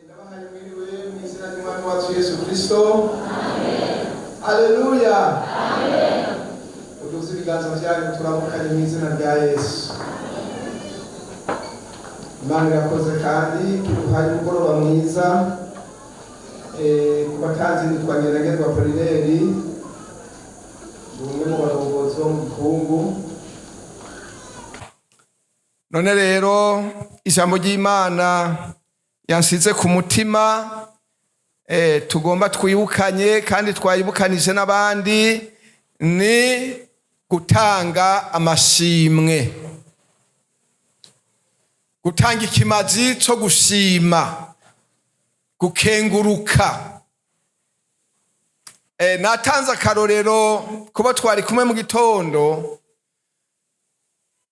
Ndabahaye mwiriwe mu izina ry'Umwami wacu Yesu Kristo. Haleluya. Uduze ibiganza byanyu turamukanye mu izina rya Yesu. Imana irakoze kandi tuduhaye umugoroba mwiza. Ku batanzi nitwa Ngeragezwa Apolineri, ndi umwe mu barongozi bo mu gikungu. None rero ijambo ry'Imana yansize ku mutima, tugomba twibukanye kandi twayibukanije n'abandi, ni gutanga amashimwe, gutanga ikimazi co gushima, gukenguruka. Natanze akarorero kubo twari kumwe mu gitondo.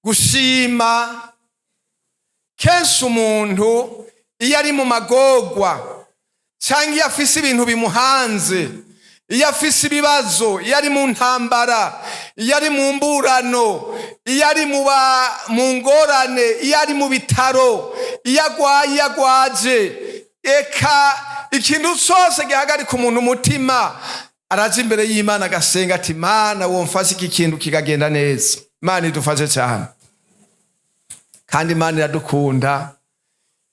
Gushima, kenshi umuntu iyo ari mu magorwa cyangwa iyo afise ibintu bimuhanze, iyo afise ibibazo, iyo ari mu ntambara, iyo ari mu mburano, iyo ari mu ngorane, iyo ari mu bitaro, iyo agwaye, iyo agwaje, eka ikintu cyose gihagarika umuntu umutima, araza imbere y'Imana agasenga ati: "Mana, womfashe iki kintu kikagenda neza." Imana idufashe cyane, kandi Imana iradukunda,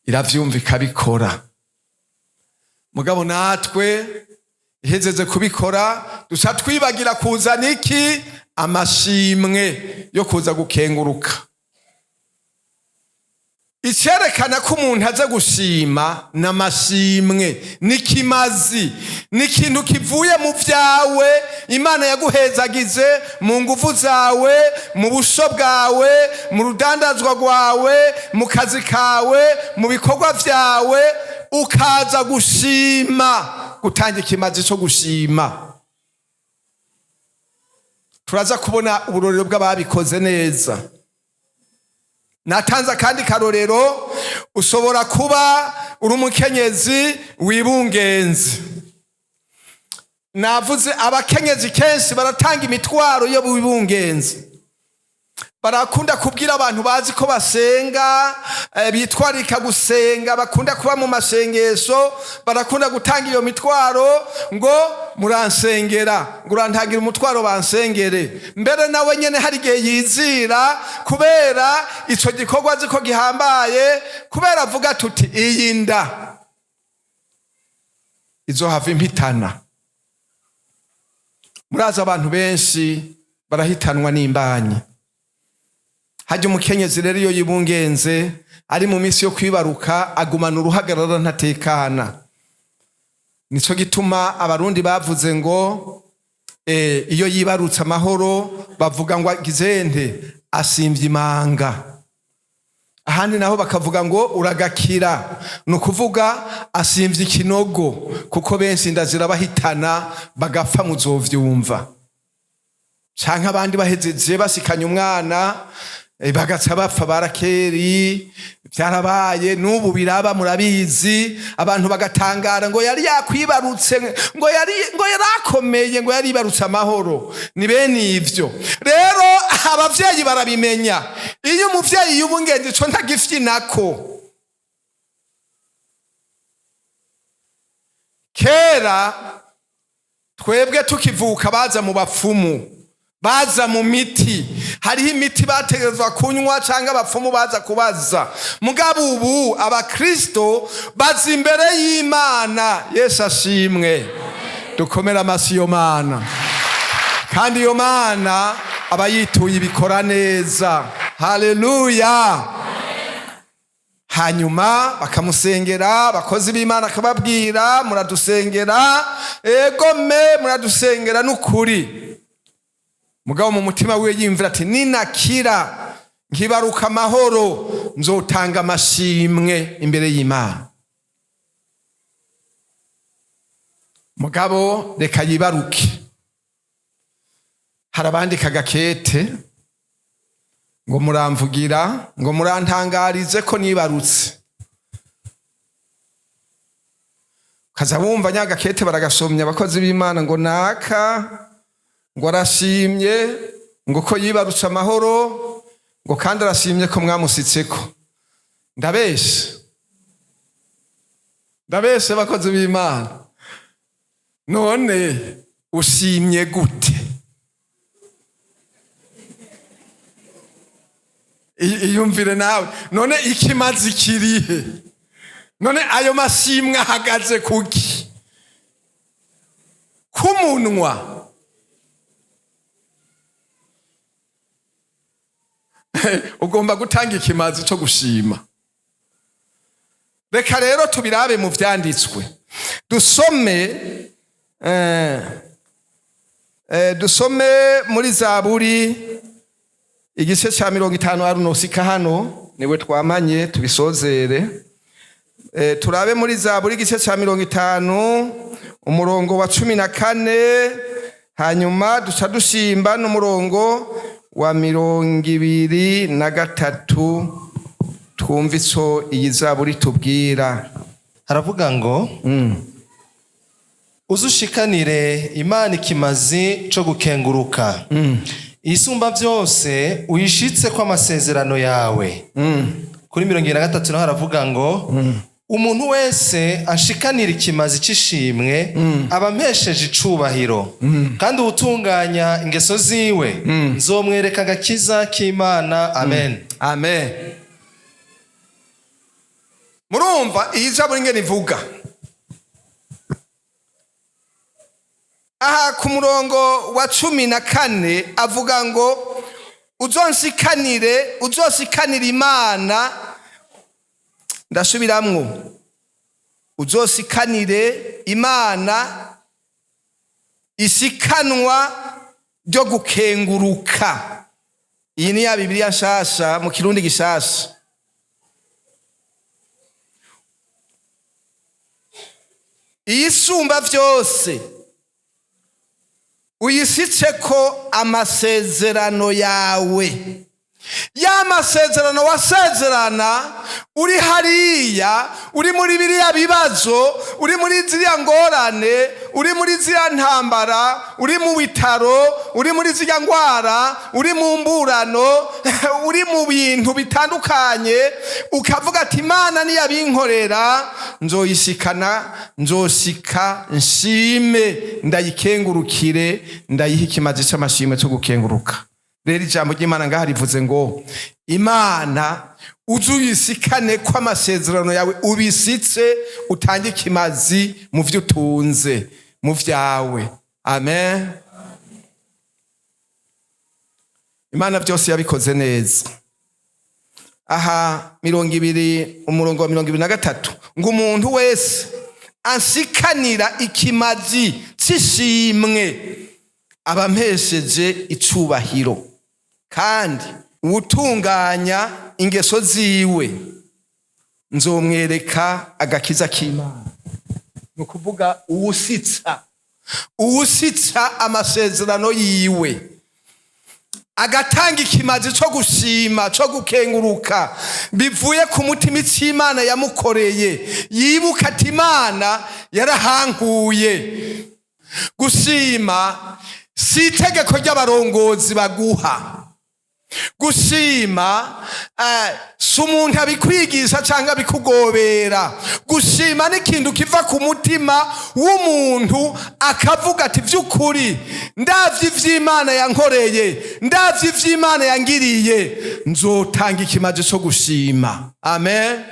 iravyumva, ikabikora. Mugabo natwe ihezeze kubikora, duca twibagira kuzana iki? Amashimwe yo kuza gukenguruka. Icerekana ko umuntu aza gushima n'amashimwe n'ikimazi, ni ikintu kivuye mu vyawe Imana yaguhezagize, mu nguvu zawe, mu busho bwawe, mu rudandazwa rwawe, mu kazi kawe, mu bikorwa vyawe, ukaza gushima, gutanga ikimazi co gushima. Turaza kubona uburorero bw'ababikoze neza. Natanze akandi karorero: ushobora kuba uri umukenyezi wibungenze. Navuze abakenyezi kenshi baratanga imitwaro yo bibungenze, barakunda kubwira abantu bazi ko basenga, bitwarika gusenga, bakunda kuba mu masengesho, barakunda gutanga iyo mitwaro ngo muransengera, ngo urantangira umutwaro bansengere. Mbere nawe nyene hari igihe yizira kubera ico gikorwa azi ko gihambaye, kubera avuga tuti iyi nda izohava impitana. Murazi abantu benshi barahitanwa n'imbanyi. Hajya umukenyezi rero iyo yibungenze ari mu minsi yo kwibaruka, agumana uruhagarara, ntatekana. Nico gituma Abarundi bavuze ngo iyo yibarutse amahoro, bavuga ngo agizente asimvye imanga. Ahandi naho bakavuga ngo uragakira, ni ukuvuga asimvye ikinogo, kuko benshi inda zirabahitana bagapfa, muzovyumva. Canke abandi bahejeje basikanye umwana, bagaca bapfa. Barakeri byarabaye, n'ubu biraba, murabizi. Abantu bagatangara ngo yari yakwibarutse, ngo yarakomeye, ngo yari yibarutse amahoro. Ni bene ivyo rero abavyeyi barabimenya. Iyo umuvyeyi yubungenze, ico ntagifyinako. Kera twebwe tukivuka baza mu bapfumu, baza mu miti, hariho imiti bategerezwa kunywa cyangwa abapfumu baza kubaza. Mugabo ubu abakristo baza imbere y'Imana. Yesu ashimwe. Dukomere amasi iyo Mana, kandi iyo Mana abayituye ibikora neza. Haleluya. Hanyuma bakamusengera, abakozi b'Imana akababwira: "Muradusengera." "Egome, muradusengera n'ukuri." Mugabo mu mutima wiwe yiyumvira ati: "Ninakira nkibaruka amahoro, nzotanga amashimwe imbere y'Imana." Mugabo reka yibaruke. Hari abandika agakete ngo muramvugira, ngo murantangarize ko nibarutse. Kaza wumva nyagakete baragasomya abakozi b'Imana ngo naka ngo arashimye ngo ko yibarutse amahoro, ngo kandi arashimye ko mwamusitseko. Ndabeshe, ndabeshe abakozi b'Imana. None ushimye gute? Iyumvire nawe. None ikimazi kirihe? None ayo mashimwe ahagaze kuki? Kumunwa. Ugomba gutanga ikimazi cyo gushima. Reka rero tubirabe mu vyanditswe. Dusome dusome muri Zaburi igice ca 50. Arunosika hano niwe twamanye tubisozere. Turabe muri Zaburi igice ca 50 umurongo wa 14, hanyuma duca dushimba n'umurongo wa 23, twumve ico iyi Zaburi tubwira. Haravuga ngo uzushikanire Imana ikimazi co gukenguruka, isumba byose uyishitse ko amasezerano yawe. Kuri 73 naho haravuga ngo umuntu wese ashikanira ikimazi c'ishimwe aba ampesheje icubahiro, kandi uwutunganya ingeso ziwe nzomwereka agakiza k'Imana. Amen. Amen. Murumva iyi Zaburi ingene ivuga. Aha ku murongo wa 14 avuga ngo uzoshikanire Imana. Ndasubiramwo, uzoshikanire Imana ishikanwa ryo gukenguruka. Iyi ni ya Bibiliya nshasha mu Kirundi gishasha. Iyisumba vyose uyisitseko amasezerano yawe. Ya masezerano wasezerana uri hariya, uri muri biriya bibazo, uri muri ziriya ngorane, uri muri ziriya ntambara, uri mu bitaro, uri muri ziriya ngwara, uri mu mburano, uri mu bintu bitandukanye, ukavuga ati Imana niyabinkorera nzoyishikana, nzoshika nshime, ndayikengurukire, ndayiha ikimazi c'amashimwe co gukenguruka. Rero ijambo ry'Imana ngaha rivuze ngo Imana uzuyisikane ko amasezerano yawe ubisitse, utange ikimazi mu vyo utunze, mu vyawe. Amen. Imana byose yabikoze neza. Aha 20 umurongo wa 23 ngo umuntu wese ansikanira ikimazi c'ishimwe aba ampesheje icubahiro, kandi uwutunganya ingeso ziwe nzomwereka agakiza k'Imana. Ni ukuvuga uwusitsa amasezerano yiwe, agatanga ikimazi co gushima, co gukenguruka bivuye ku mutima c'Imana yamukoreye, yibuka ati Imana yarahankuye. Gushima si itegeko ry'abarongozi baguha. Gushima si umuntu abikwigisha cyangwa abikugobera. Gushima ni ikintu kiva ku mutima w'umuntu, akavuga ati vy'ukuri ndavye ivy'Imana yankoreye, ndavye ivy'Imana yangiriye, nzotanga ikimazi co gushima. Amen.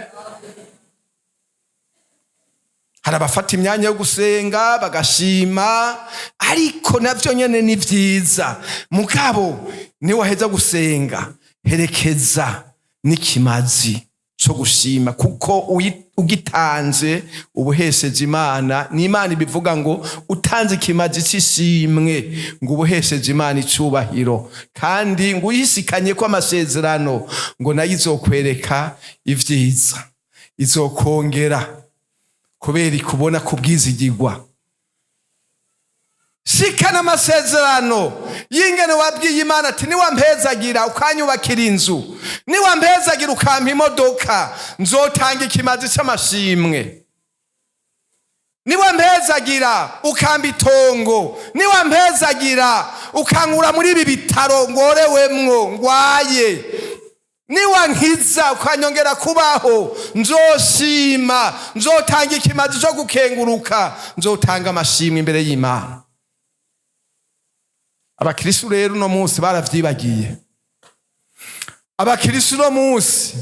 Hari abafata imyanya yo gusenga bagashima, ariko navyo nyene ni vyiza. Mugabo ni waheza gusenga, herekeza n'ikimazi co gushima, kuko ugitanze ubuhesheje Imana. Ni Imana ibivuga ngo utanze ikimazi c'ishimwe ngo ubuhesheje Imana icubahiro, kandi ngo uyisikanye ko amasezerano ngo nayo izokwereka ivyiza, izokongera kubera ikubona kubwizigirwa. Shikana amasezerano y'ingene wabwiye Imana ati: "Niwampezagira ukanyubakira inzu, niwampezagira ukampa imodoka, nzotanga ikimazi c'amashimwe. Niwampezagira ukampa itongo, niwampezagira ukankura muri ibi bitaro ngorewemwo ngwaye, niwankiza ukanyongera kubaho, nzoshima, nzotanga ikimazi cyo gukenguruka, nzotanga amashimwe imbere y'Imana." Abakristu rero uno munsi baravyibagiye. Abakristu uno munsi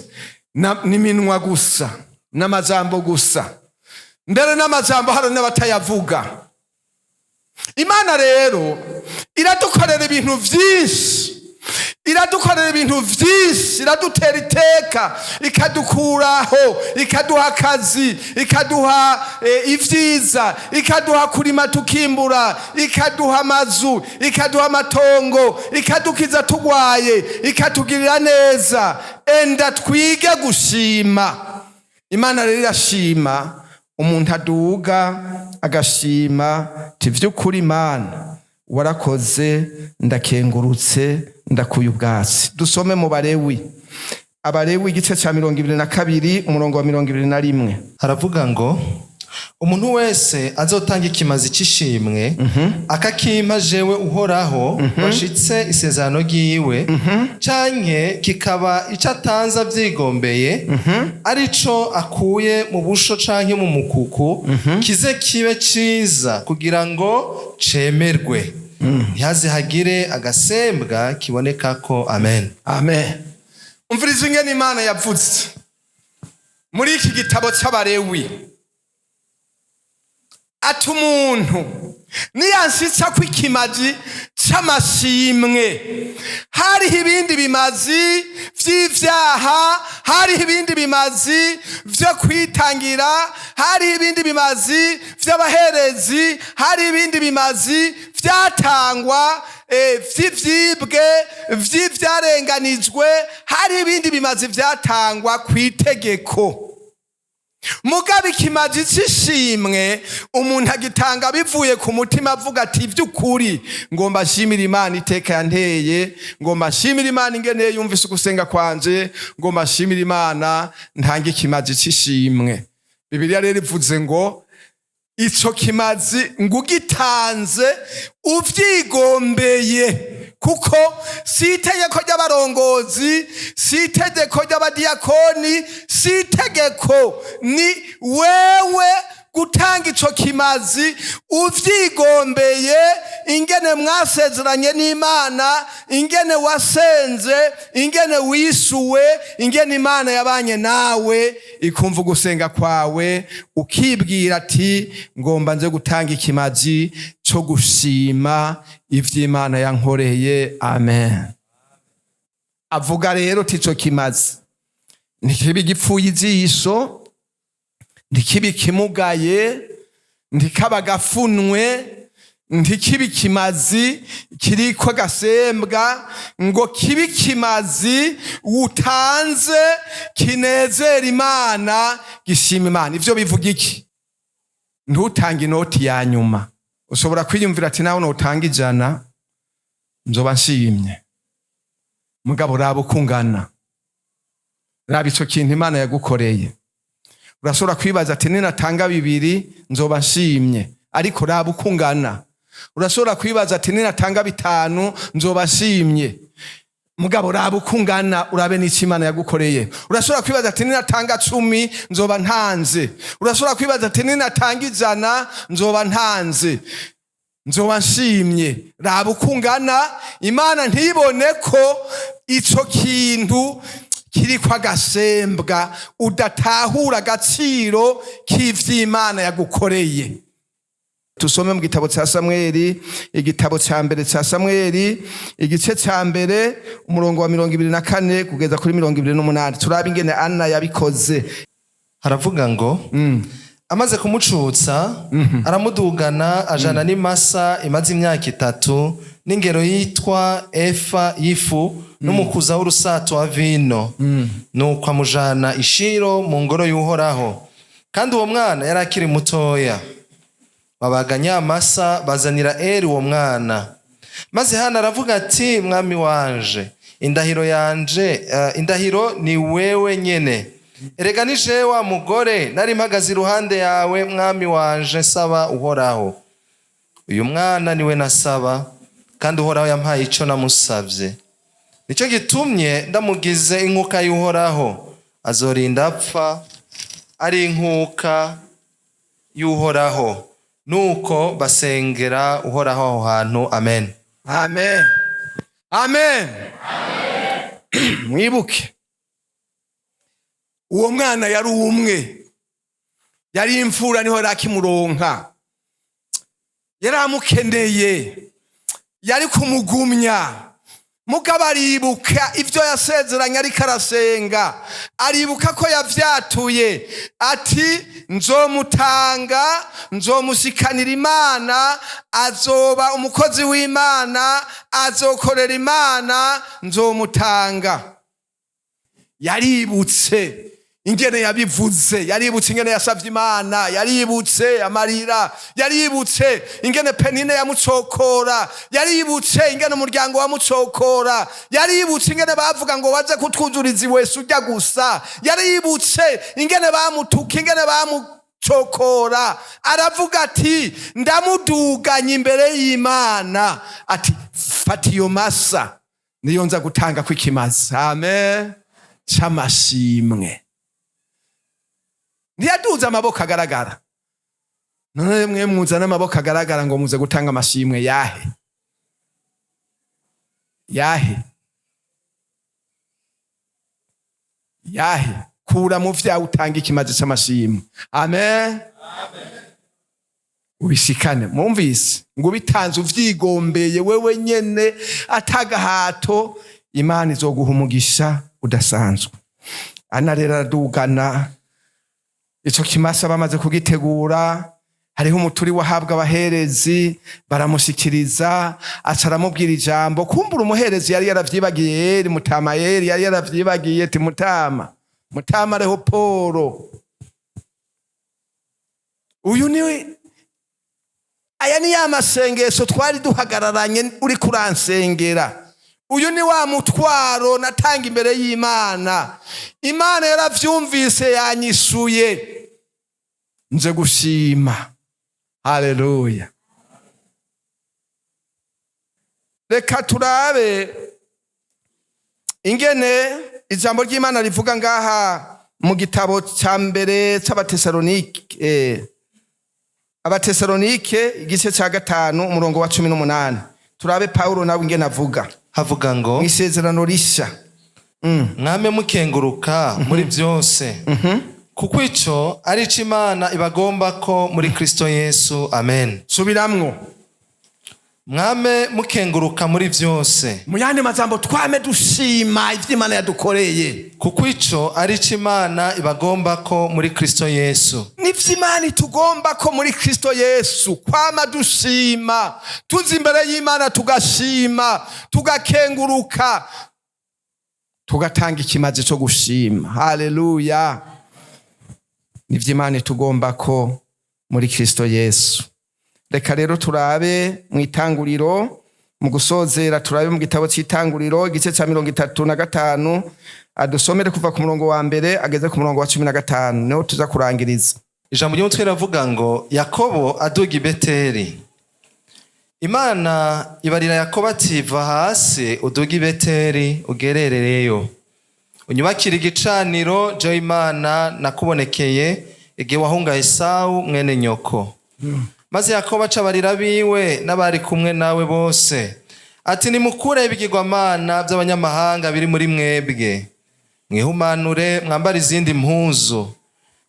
ni minwa gusa n'amajambo gusa, mbere n'amajambo hari n'abatayavuga. Imana rero iradukorera ibintu vyinshi, iradukorera ibintu vyinshi, iradutera iteka, ikadukuraho, ikaduha akazi, ikaduha ivyiza, ikaduha kurima tukimbura, ikaduha amazu, ikaduha amatongo, ikadukiza tugwaye, ikatugirira neza. Enda twige gushima. Imana rero irashima umuntu aduga agashima ti: "Vy'ukuri Imana warakoze, ndakengurutse, ndakuye ubwatsi." Dusome mu Barewi, Abarewi igice ca 22, umurongo wa 21. Haravuga ngo: "Umuntu wese azotanga ikimazi c'ishimwe akakimpa jewe Uhoraho washitse isezerano ryiwe, canke kikaba ico atanze avyigombeye, arico akuye mu busho canke mu mukuku, kize kibe ciza kugira ngo cemerwe, ntihaze hagire agasembwa kibonekako." Amen. Amen. Umviriza ingene Imana yavuze muri iki gitabo c'Abarewi, ati: "Umuntu niyansitsa ko ikimazi c'amashimwe." Hariho ibindi bimazi vy'ivyaha, hariho ibindi bimazi vyo kwitangira, hariho ibindi bimazi vy'abaherezi, hariho ibindi bimazi vyatangwa vy'ivyibwe, vy'ivyarenganijwe, hari ibindi bimazi vyatangwa kw'itegeko. Mugabo ikimazi c'ishimwe umuntu agitanga bivuye ku mutima, avuga ati: "Ivy'ukuri ngomba nshimira Imana iteka yanteye, ngomba nshimira Imana ingene yumvise ugusenga kwanje, ngomba nshimira Imana, ntange ikimazi c'ishimwe." Bibiliya rero ivuze ngo ico kimazi ngo ugitanze uvyigombeye, kuko si itegeko ry'abarongozi, si itegeko ry'abadiyakoni, si itegeko, ni wewe gutanga ico kimazi uvyigombeye, ingene mwasezeranye n'Imana, ingene wasenze, ingene wisuwe, ingene Imana yabanye nawe ikumva ugusenga kwawe, ukibwira ati: "Ngomba nze gutanga ikimazi co gushima ivy'Imana yankoreye." Amen. Avuga rero ati ico kimazi ntikibe igipfuye ijisho, ntikibe ikimugaye, ntikaba agafunwe, ntikibe ikimazi kiriko agasembwa, ngo kibe ikimazi utanze kinezera Imana, gishima Imana. Ivyo bivuga iki? Ntutange inoti ya nyuma. Ushobora kwiyumvira ati: "Nawe notanga 100 nzoba nshimye." Mugabo raba uko ungana, raba ico kintu Imana yagukoreye. Urashobora kwibaza ati: "Ninatanga 2 nzoba nshimye." Ariko raba uko ungana. Urashobora kwibaza ati: "Ninatanga 5 nzoba nshimye." Mugabo raba uko ungana, urabe n'icyo Imana yagukoreye. Urashobora kwibaza ati: "Ninatanga 10 nzoba ntanze." Urashobora kwibaza ati: "Ninatanga 100 nzoba ntanze, nzoba nshimye." Raba uko ungana, Imana ntibone ko ico kintu kiriko agasembwa, udatahura agaciro k'ivy'Imana yagukoreye. Tusome mu gitabo ca Samweli, igitabo ca mbere ca Samweli, igice ca mbere, umurongo wa 24 kugeza kuri 28. Turabe ingene Ana yabikoze. Haravuga ngo: "Amaze kumucutsa, aramudugana, ajana n'imasa imaze imyaka 3, n'ingero yitwa efa y'ifu, n'umukuza w'urusato wa vino. Nuko amujana i Shilo mu ngoro y'Uhoraho. Kandi uwo mwana yari akiri mutoya." Babaga nyamasa, bazanira Eri uwo mwana. Maze Hana aravuga ati: "Mwami wanje, indahiro yanje, indahiro ni wewe nyene. Erega ni jewe wa mugore nari mpagaze iruhande yawe, mwami wanje, saba Uhoraho. Uyu mwana niwe nasaba, kandi Uhoraho yampaye ico namusavye. Nicyo gitumye ndamugize inkuka y'Uhoraho. Azorinda apfa ari inkuka y'Uhoraho." Nuko basengera Uhoraho aho hantu. Amen. Amen, amen. Mwibuke, uwo mwana yari umwe, yari imfura, niho yari akimuronka, yari amukeneye, yari kumugumya. Mugabo aribuka ibyo yasezeranye ariko arasenga, aribuka ko yavyatuye ati: "Nzomutanga, nzomushikanira Imana, azoba umukozi w'Imana, azokorera Imana, nzomutanga." Yaributse ingene yabivuze, yaributse ingene yasavye Imana, yaributse amarira, yaributse ingene Penine yamucokora, yaributse ingene umuryango wamucokora, yaributse ingene bavuga ngo: "Waze kutwuzuriza iwese ujya gusa." Yaributse ingene bamutuka, ingene bamucokora. Aravuga ati: "Ndamuduganye imbere y'Imana." Ati: "Fata iyo masa, niyo nza gutanga kw'ikimazi." Amen. C'amashimwe. Ntiyaduze amaboko agaragara. None mwe muzana amaboko agaragara ngo muze gutanga amashimwe yahe? Yahe? Yahe? Kura mu vyawe, utanga ikimazi c'amashimwe. Amen. Ubishikane. Mwumvise ngo ubitanze uvyigombeye wewe nyene, atagahato, Imana izoguha umugisha udasanzwe. Ana rero aradugana ico kimasa. Bamaze kugitegura, hariho umuturi wahabwa abaherezi, baramushikiriza, aca aramubwira ijambo. Kumbura umuherezi yari yaravyibagiye. Eri mutama, Eri yari yaravyibagiye, ti: "Mutama, mutama Rehoporo, uyu ni aya ni ya masengesho twari duhagararanye uri kuransengera. Uyu ni wa mutwaro natanga imbere y'Imana. Imana yaravyumvise, yanyishuye, nje gushima." Haleluya. Reka turabe ingene ijambo ry'Imana rivuga ngaha mu gitabo ca mbere c'Abatesalonike, Abatesalonike igice ca 5, umurongo wa 18. Turabe Pawulo nawe ingene avuga. Havuga ngo: Mu Isezerano Rishya. Mwame mukenguruka muri byose, kuko ico ari ico Imana ibagomba ko muri Kristo Yesu. Amen. Subiramwo. Mwame mukenguruka muri byose. Mu yandi majambo, twame dushima ivyo Imana yadukoreye. Kuko ico ari ico Imana ibagomba ko muri Kristo Yesu. Nivyo Imana itugomba ko muri Kristo Yesu, kwama dushima, tuza imbere y'Imana tugashima, tugakenguruka, tugatanga ikimazi co gushima. Haleluya. Nivyo Imana itugomba ko muri Kristo Yesu. Reka rero turabe mu Itanguriro mu gusozera. Turabe mu gitabo c'Itanguriro, igice ca 35, adusomere kuva ku murongo wa 1 ageze ku murongo wa 15, niho tuza kurangiriza. Ijambo ry'umutwe riravuga ngo: Yakobo aduga i Beteli. Imana ibarira Yakobo ati: "Va hasi uduge i Beteli, ugererereyo, unyubakire igicaniro, jewe Imana nakubonekeye igihe wahunga Esawu mwene nyoko." Maze Yakobo aca abarira biwe n'abari kumwe nawe bose ati: "Nimukure ibigirwamana by'abanyamahanga biri muri mwebwe, mwihumanure, mwambare izindi mpuzu,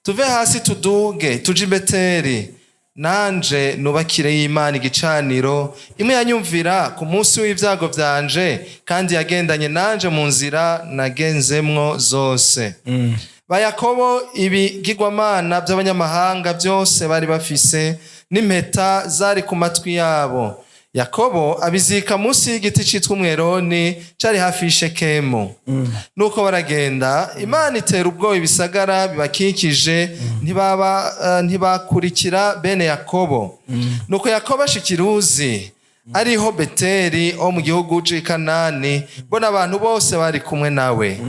tuve hasi tuduge tuje i Beteli, nanje nubakire y'Imana igicaniro, imwe yanyumvira ku munsi w'ibyago byanje, kandi yagendanye nanje mu nzira nagenzemwo zose." Ba Yakobo ibigirwamana by'abanyamahanga byose bari bafise, n'impeta zari ku matwi yabo, Yakobo abizika munsi y'igiti citwa umweroni cari hafi y'Ishekemu. Nuko baragenda, Imana itera ubwoba ibisagara bibakikije, ntibakurikira bene Yakobo. Nuko Yakobo ashikira Uzi, ariho Beteli ho mu gihugu c'i Kanani, bona abantu bose bari kumwe nawe.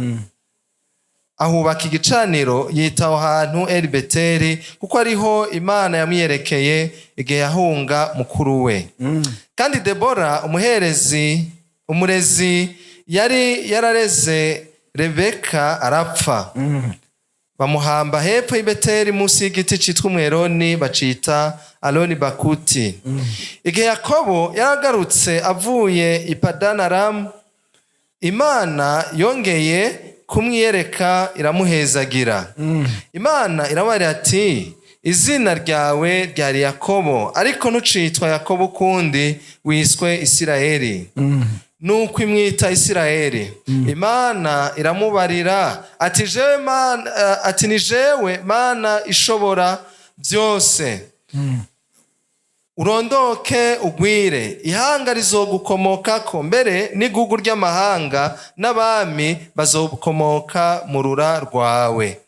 Ahubaka igicaniro, yita aho hantu Eri Beteli, kuko ariho Imana yamwiyerekeye igihe yahunga mukuru we. Kandi Debora umuherezi umurezi yari yarareze Rebeka arapfa, bamuhamba hepfo y'Ibeteli munsi y'igiti citwa umweroni, bacita Aloni Bakuti. Igihe Yakobo yaragarutse avuye i Padanaramu, Imana yongeye kumwiyereka, iramuhezagira. Imana iramubarira ati: "Izina ryawe ryari Yakobo, ariko ntucitwa Yakobo ukundi, wiswe Isirayeli." Nuko imwita Isirayeli. Imana iramubarira ati: "Jewe Mana," ati: "Ni jewe Mana ishobora byose. Urondoke ugwire, ihanga rizogukomokako, mbere n'igugu ry'amahanga n'abami bazokomoka mu rura rwawe.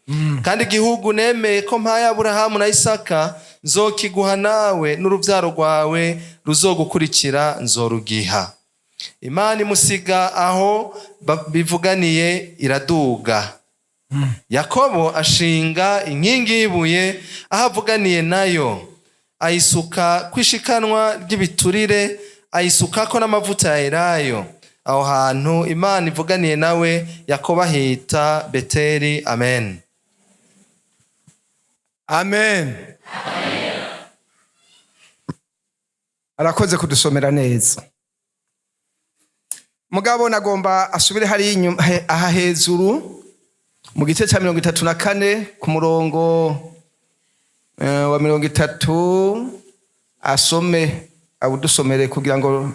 Kandi igihugu nemeye ko mpaye Aburahamu na Isaka nzokiguha nawe n'urubyaro rwawe ruzogukurikira nzorugiha." Imana imusiga aho bivuganiye, iraduga. Yakobo ashinga inkingi y'ibuye aho avuganiye nayo, ayisuka kwishikanwa ry'ibiturire, ayisukako n'amavuta ya elayo. Aho hantu Imana ivuganiye nawe, Yakobo ahita Beteli. Amen. Amen. Arakoze kudusomera neza. Mugabo nagomba asubire hariya inyuma, aha hejuru mu gice cya 34 ku murongo wa 30, asome awudusomere kugira ngo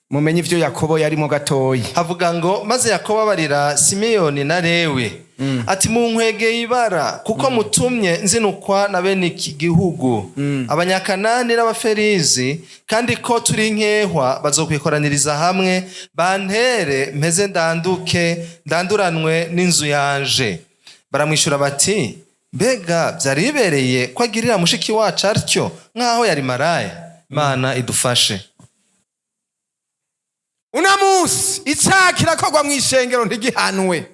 mumenye ivyo Yakobo yarimo gatoyi. Havuga ngo: "Maze Yakobo abarira Simeyoni na Lewi ati: 'Munkwegeye ibara, kuko mutumye nzinukwa na bene iki gihugu, Abanyakanani n'Abaferizi, kandi ko turi nkehwa bazokwikoraniriza hamwe bantere, mpeze ndanduke ndanduranwe n'inzu yanje.' Baramwishyura bati: 'Mbega byari bibereye ko agirira mushiki wacu atyo, nk'aho yari maraya?' Imana idufashe." Uno munsi icyaha kirakorwa mu ishengero ntigihanwe.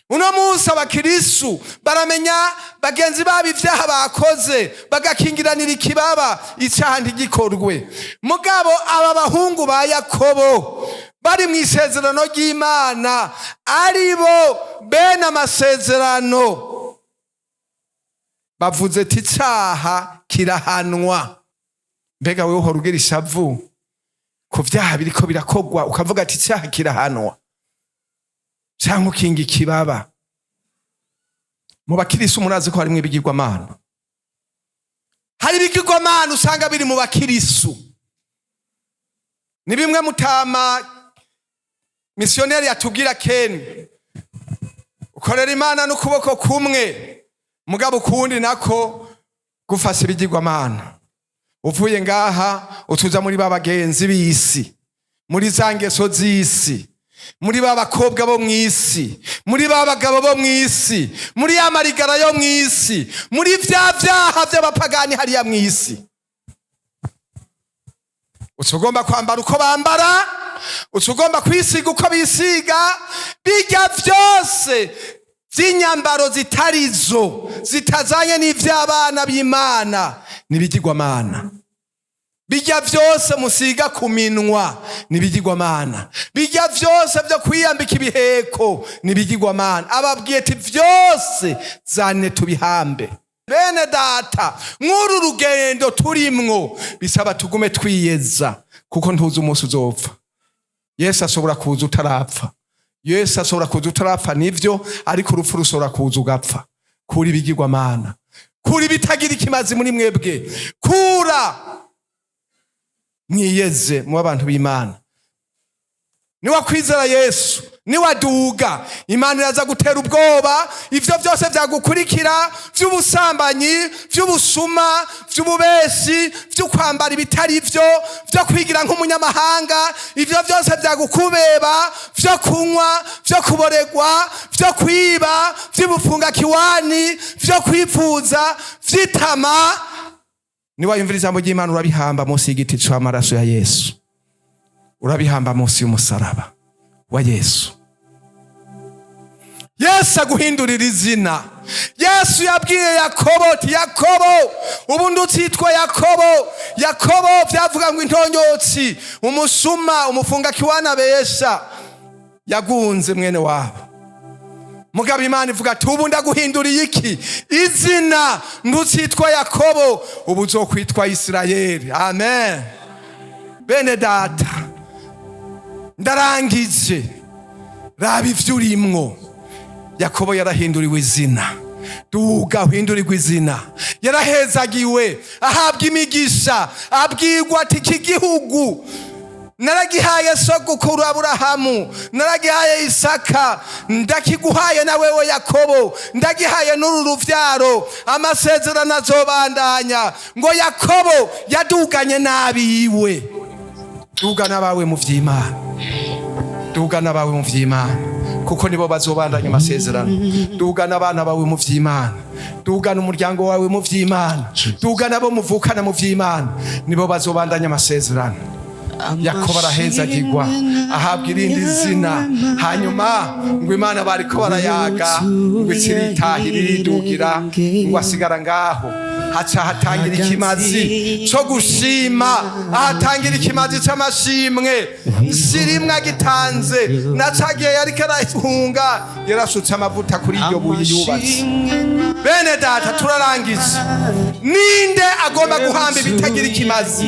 Uno munsi abakirisu baramenya bagenzi babo ibyaha bakoze, bagakingiranira ikibaba, icyaha ntigikorwe. Mugabo aba bahungu ba Yakobo bari mu isezerano ry'Imana, ari bo bene amasezerano, bavuze ati: "Icyaha kirahanwa." Mbega wewe uhora ugira ishavu ku vyaha biriko birakogwa, ukavuga ati: "Icyaha kirahanwa," canke ukinga ikibaba? Mu bakirisu murazi ko harimwo ibigirwamana. Hari ibigirwamana usanga biri mu bakirisu. Ni bimwe mutama misiyoneri yatubwira keni: ukorera Imana n'ukuboko kumwe, mugabo ukundi nako gufasha ibigirwamana. Uvuye ngaha utuza muri ba bagenzi b'isi, muri za ngeso z'isi, muri ba bakobwa bo mw'isi, muri ba bagabo bo mw'isi, muri ya marigara yo mw'isi, muri vya vyaha vy'abapagani hariya mw'isi. Uca ugomba kwambara uko bambara, uca ugomba kwisiga uko bisiga. Bijya vyose vy'inyambaro zitarizo, zitazanye n'ivy'abana b'Imana, n'ibigirwamana. Bijya vyose musiga ku minwa n'ibigirwamana. Bijya vyose vyo kwiyambika ibiheko n'ibigirwamana. Ababwiye ati: "Vyose zane tubihambe." Bene data, mw'uru rugendo turimwo bisaba tugume twiyeza, kuko ntuzi umunsi uzopfa. Yesu ashobora kuza utarapfa. Yesu ashobora kuza utarapfa, nivyo, ariko urupfu rushobora kuza ugapfa. Kura ibigirwamana, kura ibitagira ikimazi muri mwebwe, kura, mwiyeze mu abantu b'Imana. Niwakwizera Yesu, Niwaduga, Imana iraza gutera ubwoba ivyo byose vyagukurikira, vy'ubusambanyi, vy'ubusuma, vy'ububeshi, vyo kwambara ibitari vyo, vyo kwigira nk'umunyamahanga, ivyo byose vyagukubeba, vyo kunywa, vyo kuboregwa, vyo kwiba, vy'ubufunga kiwani, vyo kwifuza, vy'itama. Niwayumvira ijambo ry'Imana, urabihamba munsi y'igiti c'amaraso ya Yesu, urabihamba munsi y'umusaraba wa Yesu. Yesu aguhindurira izina. Yesu yabwiye Yakobo ati: "Yakobo, ubundi utitwa Yakobo." Yakobo vyavuga ngo intonyotsi, umusuma, umufunga kiwana, besha yagunze mwene wabo. Mugabo Imana ivuga ati: "Ubu ndaguhinduriye iki? Izina. Ntutsitwa Yakobo, ubu uzokwitwa Isirayeli." Amen. Bene data, ndarangije. Raba ivyo urimwo. Yakobo yarahinduriwe izina. Duga uhindurirwe izina. Yarahezagiwe, ahabwa imigisha, abwirwa ati: "Iki gihugu naragihaye sogokuru Aburahamu, naragihaye Isaka, ndakiguhaye na wewe Yakobo, ndagihaye n'uru ruvyaro. Amasezerano azobandanya." Ngo Yakobo yaduganye n'abiwe. Duga n'abawe mu vy'Imana, duga n'abawe mu vy'Imana, kuko nibo bazobandanya amasezerano. Duga n'abana bawe mu vy'Imana, duga n'umuryango wawe mu vy'Imana, duga n'abo muvukana mu vy'Imana, nibo bazobandanya amasezerano. Yakobo arahezagirwa, ahabwa irindi zina. Hanyuma ngo Imana bariko barayaga, ngo ikiritahira, iridugira, ngo asigara ngaho. Haca hatangira ikimazi co gushima, ahatangira ikimazi c'amashimwe. Sirimwe agitanze na cagihe yariko arahunga, yarasutse amavuta kuri iryo buye yubatse. Bene data, turarangiza. Ninde agomba guhamba ibitagira ikimazi?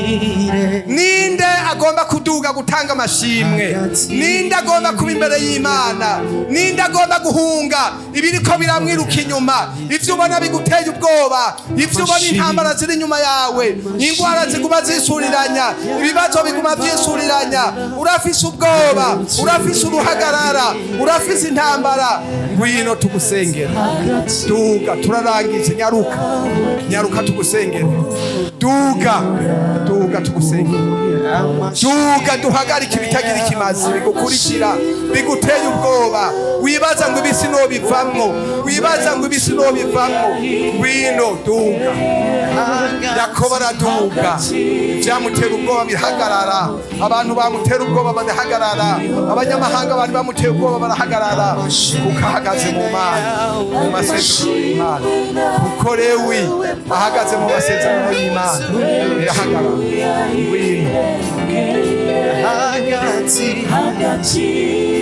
Ninde agomba kuduga gutanga amashimwe? Ninde agomba kuba imbere y'Imana? Ninde agomba guhunga ibiriko biramwiruka inyuma? Ivyo ubona biguteye ubwoba, ivyo ubona, intambara ziri inyuma yawe, ingwara ziguma zisuriranya, ibibazo biguma vyisuriranya, urafise ubwoba, urafise uruhagarara, urafise intambara, ngwino tugusengera. Duga, turarangije. Nyaruka, nyaruka tugusengere. Duga, duga tugusengere. Duga duhagarike ibitagira ikimazi bigukurikira, biguteye ubwoba, wibaza ngo ibisi nobivamwo, wibaza ngo ibisi nobivamwo. Ngwino, duga. Yakobo araduga, ivyamutera ubwoba birahagarara, abantu bamutera ubwoba barahagarara, abanyamahanga bari bamuteye ubwoba barahagarara, kuko ahagaze mu Mana, mu masezerano y'Imana. Kuko Lewi ahagaze mu masezerano y'Imana, birahagarara. Ngwino. Hagati. Hagati.